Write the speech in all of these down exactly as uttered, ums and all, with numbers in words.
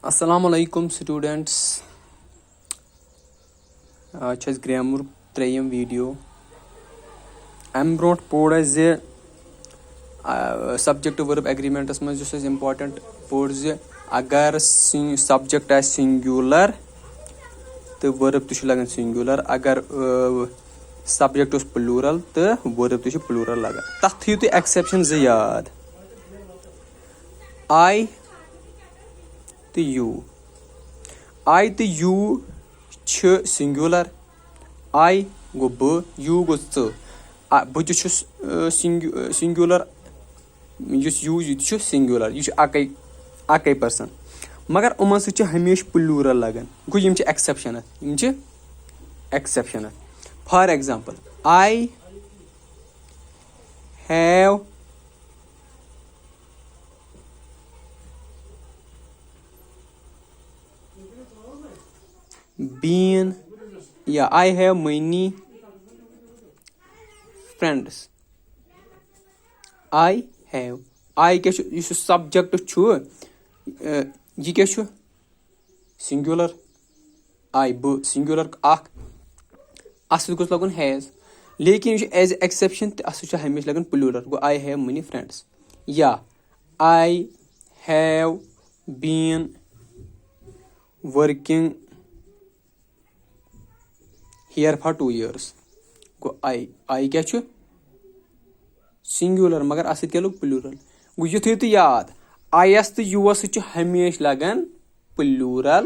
السلام علیکم students. آز چھُ اَسہِ grammar ترٛیٚیِم video. اَمہِ برونٛٹھ پوٚر اَسہِ زِ subject verb agreement منٛز یُس اَسہِ important پوٚر زِ اگر سِنگ subject آسہِ singular تہٕ verb تہِ چھُ لگان singular. اگر subject اوس plural تہٕ verb تہِ چھُ plural لگان. تَتھ تھٲیِو تُہۍ exception زٕ یاد، I تہٕ you. I تہٕ you چھِ singular. I گوٚو بہٕ، you گوٚو ژٕ. آ، بہٕ تہِ چھُس singular، یُس you یہِ تہِ چھُ singular، یہِ چھُ اَکٕے اَکٕے person. مگر یِمن سۭتۍ چھِ ہمیشہِ plural لگان. گوٚو یِم چھِ exception اَتھ، یِم چھِ exception اَتھ. For example, I have been یا I have many friends. I have، I کیٛاہ چھُ؟ یُس یہِ subject چھُ، یہِ کیٛاہ چھُ؟ Singular. I، بہٕ، singular اکھ. اَتھ سۭتۍ گوٚژھ لگُن has، لیکن یہِ چھُ as exception تہٕ اَتھ سۭتۍ چھُ ہمیشہِ لگان plural. گوٚو I have many friends. یا I have been working here for two years. گوٚو I، I کیٛاہ چھُ؟ Singular، مگر اَتھ سۭتۍ کیٛاہ لوٚگ؟ Plural. گوٚو یہِ تھٲیِو تُہۍ یاد، I یَس تہٕ you وَس سۭتۍ چھُ ہمیشہِ لگان plural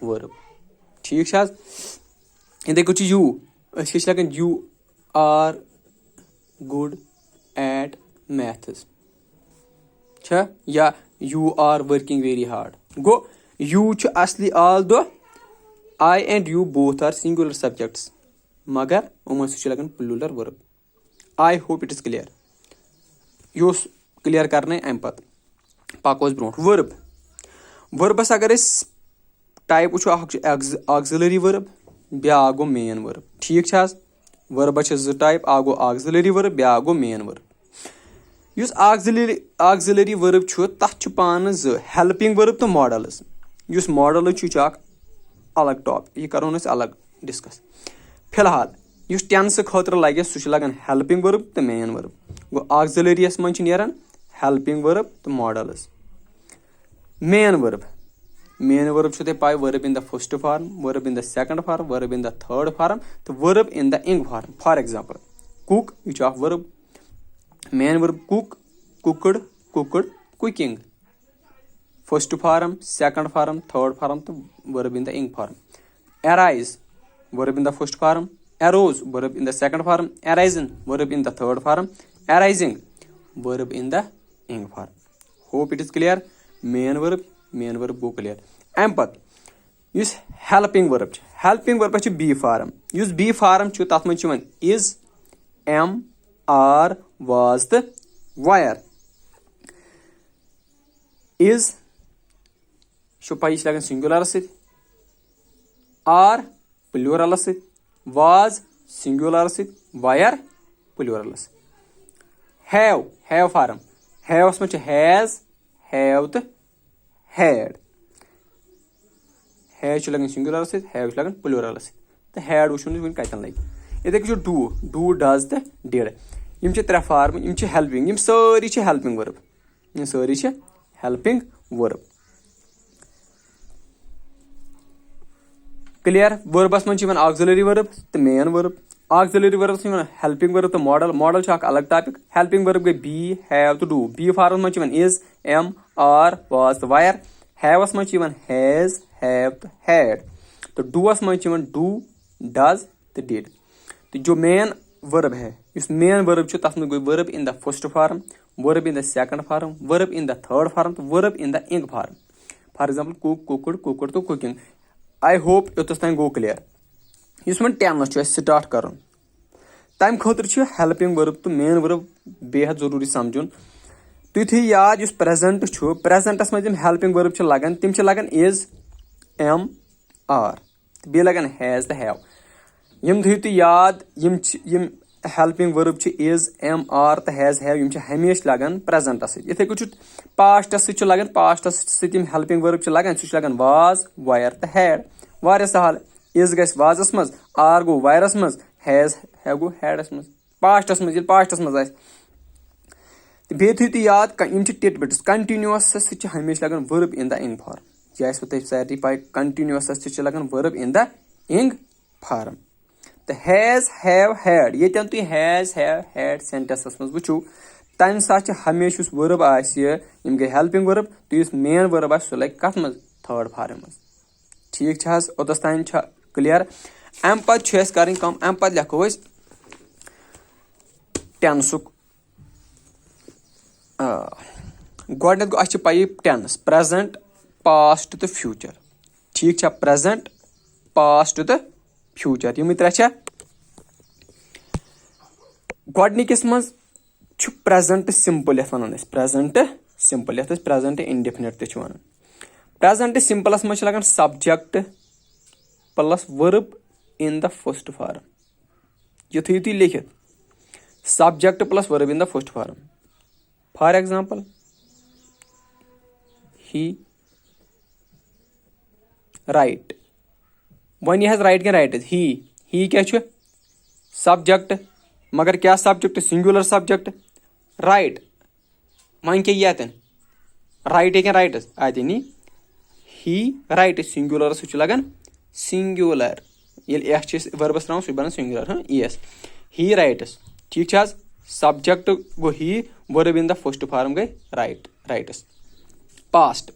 verb. ٹھیٖک چھا حظ؟ یِتھَے کٔنۍ چھُ you، أسۍ کیٛاہ چھِ لگان؟ You are good at maths. چھا؟ یا you are working very hard. گوٚو you چھُ اصلی all the، I and you both are singular subjects، مگر یِمن سۭتۍ چھُ لگان plural verb. I hope it is clear. یہِ اوس clear کرنَے اَمہِ پتہٕ. پکو أسۍ برونٛٹھ. Verb. Verbس اگر أسۍ type وٕچھو، اکھ چھُ auxiliary verb، بیٛاکھ گوٚو main verb. ٹھیٖک چھا حظ؟ Verbس چھِ زٕ type، اکھ گوٚو auxiliary verb، بیٛاکھ گوٚو main verb. یُس auxiliary auxiliary verb چھُ، تَتھ چھُ پانہٕ زٕ، helping verb تہٕ modals. یُس modal چھُ، یہِ چھُ اکھ الگ topic، یہِ کرو نہٕ أسۍ الگ discuss. فی الحال یُس tense خٲطرٕ لگہِ، سُہ چھُ لگان helping verb تہٕ main verb. گوٚو auxiliaryیَس منٛز چھِ نیران helping verb تہٕ modals. Main verb. Main verb چھُو تۄہہِ پَے، verb in the first form, verb in the second form, verb in the third form تہٕ verb in the ing form. For example, cook، یہِ چھُ اکھ verb. Main verb cook، cooked، cooked، cooking. First form, second form, third form تہٕ verb in the ing form. Arise, verb in the first form. Arose, verb in the second form. Arisen, verb in the third form. Arising, verb in the ing form. Hope it is clear. Main verb، main verb گوٚو clear. اَمہِ پتہٕ یُس helping verb چھُ، helping verbس چھُ be form. یُس be form چھُ، تَتھ منٛز چھُ یِوان is, am, are, was تہٕ were. Is چھُ پَے، یہِ چھِ لگان singularس سۭتۍ. Are pluralس سۭتۍ. Was singularس سۭتۍ. Were pluralس سۭتۍ. Have، have form. Haveس منٛز چھِ has، have تہٕ had. Has چھُ لگان singularس سۭتۍ، have چھُ لگان pluralس سۭتۍ. تہٕ had وٕچھو نہٕ وٕنہِ کَتٮ۪ن لگہِ. یِتھَے کٔنۍ چھُ do، do، does تہٕ did. یِم چھِ ترٛےٚ form، یِم چھِ helping، یِم سٲری چھِ helping verb. یِم سٲری چھِ helping verb. Clear؟ Verbس منٛز چھِ یِوان auxiliary verb تہٕ main verb. Auxiliary verbس منٛز چھِ یِوان helping verb تہٕ modal. Modal چھُ اکھ الگ topic. Helping verb گٔے be، have تہٕ do. Be formس منٛز چھِ یِوان is, am, are, was تہٕ were. Haveس منٛز چھِ یِوان has، have تہٕ had. تہٕ doس منٛز چھِ یِوان do، does تہٕ did. تہٕ جو main verb ہے، یُس main verb چھُ، تَتھ منٛز گوٚو verb in the first form, verb in the second form, verb in the third form تہٕ verb in the ing form. For example, cook، cooked، cooked تہٕ cooking. I hope یوٚتَس تام گوٚو clear. یُس وۄنۍ tense چھُ اَسہِ start کَرُن، تَمہِ خٲطرٕ چھُ helping verb تہٕ main verb بے حد ضروٗری سَمجھُن. تُہۍ تھٲیِو یاد، یُس present چھُ، presentس منٛز یِم helping verb چھِ لَگان، تِم چھِ لَگان is، am، are. تہٕ بیٚیہِ لَگان has تہٕ have. یِم تھٲیِو تُہۍ یاد، یِم چھِ، یِم تہٕ ہیلپنگ ورب چھِ is, am, are تہٕ has, have، یِم چھِ ہمیشہِ لگان پریزنٹس سۭتۍ۔ یِتھے کٔنۍ چھُ پاسٹس سۭتۍ چھُ لگان، پاسٹس سۭتۍ یِم ہیلپنگ ورب چھِ لگان، سُہ چھُ لگان was, were تہٕ had۔ واریاہ سہل۔ Is گژھِ وازس منٛز، are گوٚو ویرس منٛز، has، have گوٚو ہیڈس منٛز، پاسٹس منٛز، ییٚلہِ پاسٹس منٛز آسہِ۔ تہٕ بیٚیہِ تھٲیِو تُہۍ یاد، ک-، یِم چھِ ٹِٹ بِٹٕس۔ کنٹِنیوسس سۭتۍ چھِ ہمیشہِ لگان verb in the ing form۔ یہِ آسِوٕ تۄہہِ سارنٕے پاے، کنٹِنیوسس تہِ چھِ لگان verb in the ing form۔ تہٕ has, have, had، ییٚتٮ۪ن تُہۍ has, have, had سینٹینسس منٛز وٕچھِو، تَمہِ ساتہٕ چھِ ہمیشہِ یُس verb آسہِ، یِم گٔے ہیلپنگ verb، تہٕ یُس مین verb آسہِ، سُہ لگہِ کتھ منٛز؟ تھٲرڈ فارم منٛز۔ ٹھیٖک چھِ حظ؟ اوٚتَس تام چھا کٕلیَر؟ اَمہِ پَتہٕ چھُ اَسہِ کَرٕنۍ کٲم، اَمہِ پَتہٕ لیکھو أسۍ ٹٮ۪نسُک۔ آ، گۄڈٕنٮ۪تھ گوٚو، اَسہِ چھِ پَیی ٹٮ۪نٕس، پرٛزَنٛٹ، پاسٹ تہٕ فیوٗچَر۔ ٹھیٖک چھا؟ پرٛزَنٛٹ، پاسٹ تہٕ فیوٗچَر، یِمٕے ترٛےٚ چھا؟ گۄڈٕنِکِس منٛز چھُ پرٛزَنٛٹ سِمپٕل، یَتھ وَنان أسۍ پرٛزَنٛٹ سِمپٕل، یَتھ أسۍ پرٛزَنٛٹ اِنڈِفِنِٹ تہِ چھِ وَنان۔ پرٛزَنٛٹ سِمپٕلَس منٛز چھِ لَگان subject plus verb in the first form۔ یہِ تھٲیِو تُہۍ لیکھِتھ، subject plus verb in the first form۔ For example, he write۔ وۄنۍ یہِ حظ write کِنہٕ writes؟ He۔ He کیٛاہ چھُ؟ Subject۔ مگر کیٛاہ subject؟ Singular subject۔ Write۔ وۄنۍ کیٛاہ ییٚتٮ۪ن؟ Write کِنہٕ writes؟ اَتٮ۪ن یی he writes، singular سۭتۍ چھُ لَگان singular۔ ییٚلہِ ایس چھِ أسۍ ؤربَس ترٛاوان، سُہ چھُ بَنان singular، ہاں، ایس۔ He writes۔ ٹھیٖک چھِ حظ؟ Subject گوٚو he، verb in the first form گٔے write، writes۔ Past۔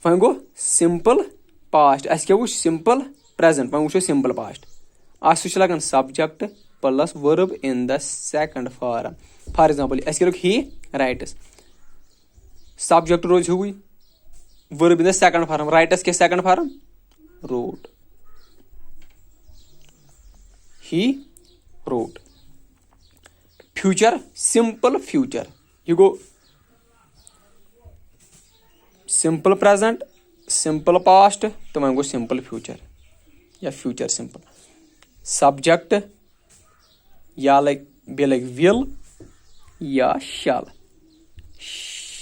وۄنۍ گوٚو simple past۔ اَسہِ کیٛاہ وٕچھ؟ Simple present۔ وۄنۍ وٕچھو simple past۔ اَتھ سۭتۍ چھُ لَگان subject plus verb in the second form۔ For example، اَسہِ کیٛاہ لیوٚکھ؟ He writes۔ Subject روزِ ہیوٗوٕے، verb in the second form۔ Writes کیٛاہ second form؟ Wrote۔ He wrote۔ Future، simple future۔ یہِ گوٚو simple present، simple past، تہٕ وۄنۍ گوٚو simple future یا future simple۔ Subject یا لگہِ، بیٚیہِ لگہِ will یا shall۔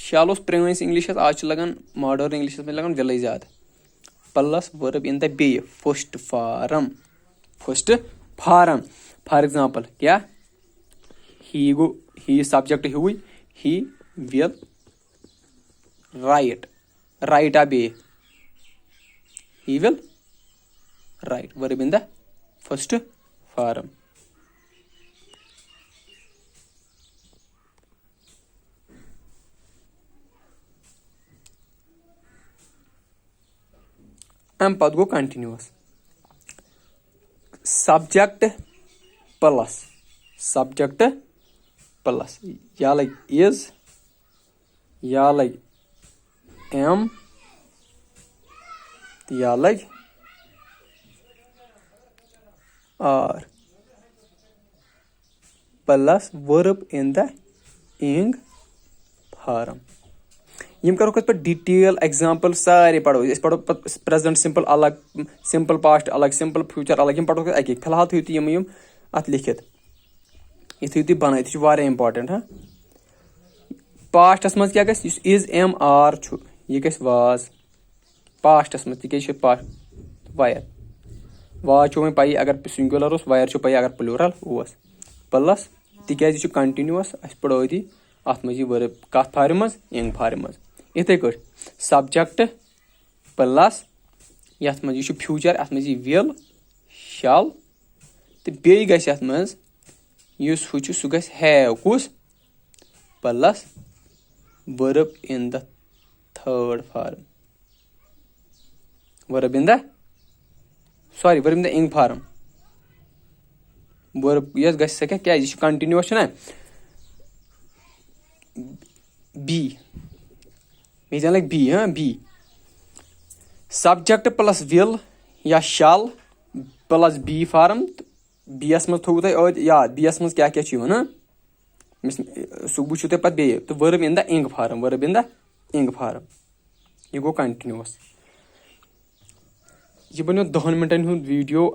Shall اوس پرٛٲنِس English-س، آز چھُ لگان modern English-س منٛز لگان willٕے زیادٕ۔ Plus verb in the بیٚیہِ first form۔ First form۔ For example، کیٛاہ؟ He گوٚو، he subject ہیوٗوٕے، he will write۔ Write آ بیٚیہِ۔ He will write۔ Verb in the first form۔ اَمہِ پَتہٕ گوٚو continuous۔ Subject plus، subject plus، یا لگہِ is، یا لگہِ am، تہٕ یا لگہِ are۔ Plus verb in the ing form۔ یِم کرو أسۍ پتہٕ detail example سارے پرو أسۍ۔ أسۍ پرو پتہٕ present simple الگ، simple past الگ، simple future الگ، یِم پرو أسۍ اکی۔ فی الحال تھٲیِو تُہۍ یِم، یِم اتھ لیکھِتھ۔ یہِ تھٲیِو تُہۍ بنٲیِتھ، یہِ چھُ واریاہ important، ہاں۔ Pastس منٛز کیٛاہ گژھِ؟ یُس is، am، are چھُ، یہِ گژھِ was۔ Pastس منٛز، تِکیٛازِ یہِ چھُ past، were۔ Was چھُ وۄنۍ پَیی، اگر singular اوس، were چھُ پَیی، اگر plural اوس۔ Plus، تِکیٛازِ یہِ چھُ continuous، اَسہِ پَرو أتی، اَتھ منٛز یہِ verb کَتھ form منٛز؟ Ing form منٛز۔ یِتھَے کٲٹھۍ subject plus یَتھ منٛز یہِ چھُ future، اَتھ منٛز یہِ will، shall، تہٕ بیٚیہِ گژھِ یَتھ منٛز یُس ہُہ چھُ، سُہ گژھِ have۔ کُس؟ Plus verb in the third form۔ Verb in the، sorry، verb in the ing form۔ Verb یۄس گژھِ سۄ کیٛاہ؟ کیٛازِ یہِ چھُ continuous، چھُنہ؟ B۔ مےٚ زَن لَگہِ B، ہاں، B۔ Subject plus will یا shall plus B form۔ Bس منٛز تھوٚوُ تۄہہِ ٲدۍ یاد، Bس منٛز کیٛاہ کیٛاہ چھُ یِوان، ہاں؟ مِس-، سُہ وٕچھِو تُہۍ پَتہٕ بیٚیہِ۔ تہٕ verb in the ing form، verb in the ing form۔ یہِ گوٚو continuous۔ یہِ بَنیو دَہَن مِنٹَن ہُنٛد video۔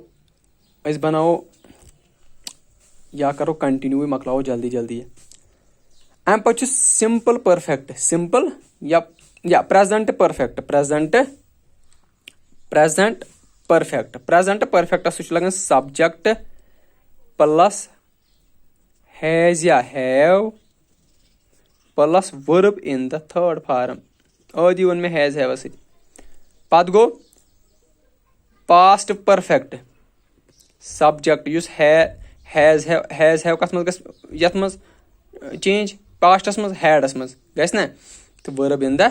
أسۍ بَناوو یا کرو کنٹِنیوٗ، مۄکلاوو جلدی جلدی۔ اَمہِ پتہٕ چھُ simple perfect، simple یا یا present perfect، present present perfect، present perfectس سۭتۍ چھُ لگان subject plus has یا have plus verb in the third form۔ ٲدی ووٚن مےٚ has haveس سۭتۍ۔ پتہٕ گوٚو past perfect، subject یُس has have، has have کتھ منٛز گژھِ، یتھ منٛز change؟ pastس منٛز، hadس منٛز گژھِ نا؟ تہٕ verb in the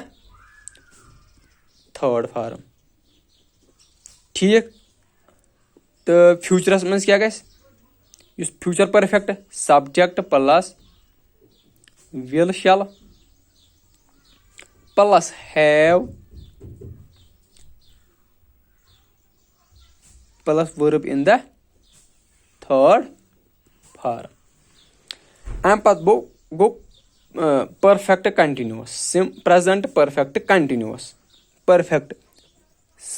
third form۔ ٹھیٖک۔ تہٕ futureس منٛز کیٛاہ گژھِ؟ یُس future perfect، subject plus will shall plus have plus verb in the third form۔ اَمہِ پتہٕ گوٚو گوٚو perfect continuous، sim present perfect continuous، perfect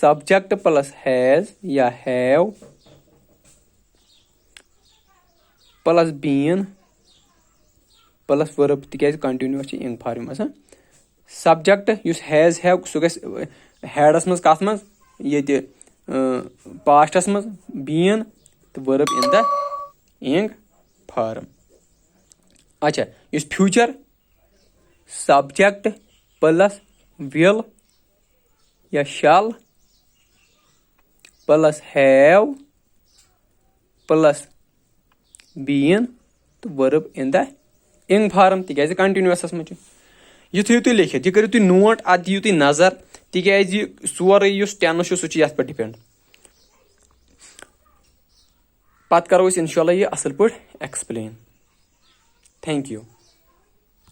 subject plus has یا have plus been plus verb، تِکیٛازِ continuous چھِ ing form آسان۔ subject یُس has have، سُہ گژھِ hadس منٛز، کتھ منٛز؟ ییٚتہِ pastس منٛز، been تہٕ verb in the ing form۔ اچھا، یُس future، subject plus will یا shall plus have plus been تہٕ verb in the ing form، تِکیٛازِ continuousس منٛز چھُ۔ یہِ تھٲیِو تُہۍ لیکھِتھ، یہِ کٔرِو تُہۍ note، اَتھ دِیِو تُہۍ نظر، تِکیٛازِ یہِ سورُے یُس tense چھُ، سُہ چھُ یَتھ پٮ۪ٹھ depend۔ پَتہٕ کَرو أسۍ اِنشاء اللہ یہِ اَصٕل پٲٹھۍ explain۔ Thank you۔